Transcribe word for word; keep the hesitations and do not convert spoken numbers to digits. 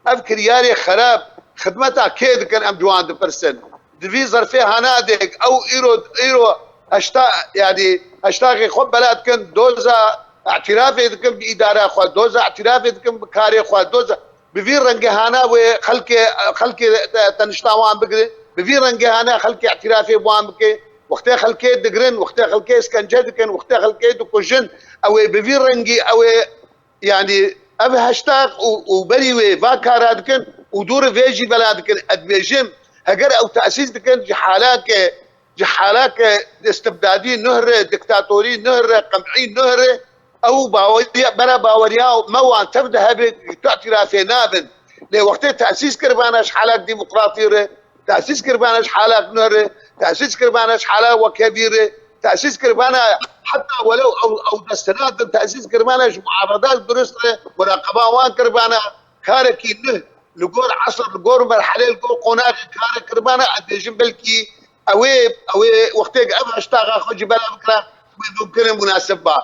Ev kiryarê xerab xidmeta kê dikin, em ji wan dipirsin. Di vî zerfê hana de ew îro, îro heşta, yanî heştaxê xwe bela dikin, doza îtirafê dikin bi îdara xwe, doza îtirafê dikin bi karê xwe, doza bi vî rengê hana wê xelkê, xelkê te-, tenişta wan bigire, bi vî rengê hana xelkê îtirafê bi wan bike. Wextê xelkê digirin, wextê xelkê îskence dikin, wextê xelkê dikujin, ew ê bi vî rengî, ew ê, yanî ev heştaq û, û berî wê va kara dikin û dû re vê jî bela dikin. Ez dibêjim, heger ew tesîs dikin ji halake, ji halake istibdadî nuh re, diktatorî nuh re, qem'î nuh re, ew baweriya, bera baweriya me wan tev de hebe, tu îtirafê nabin. Lê wextê tesîs kiribana ji halak demokratî re, tesîs kiribana ji halak nuh re, tesîs kiribana ji halak wekhevî re, tesîs kiribana heta welew ew, ew desthilat din tesîs kiribana ji muarada durist re, muraqeba wan kiribana, karekî nuh li gor esr, li gor merhelê, li gor qonaxê kare kiribana, ez dibêjim belkî ew ê, ew ê wextê ev heştaxa xwe jî bela bikira, wê mumkin e munasib ba.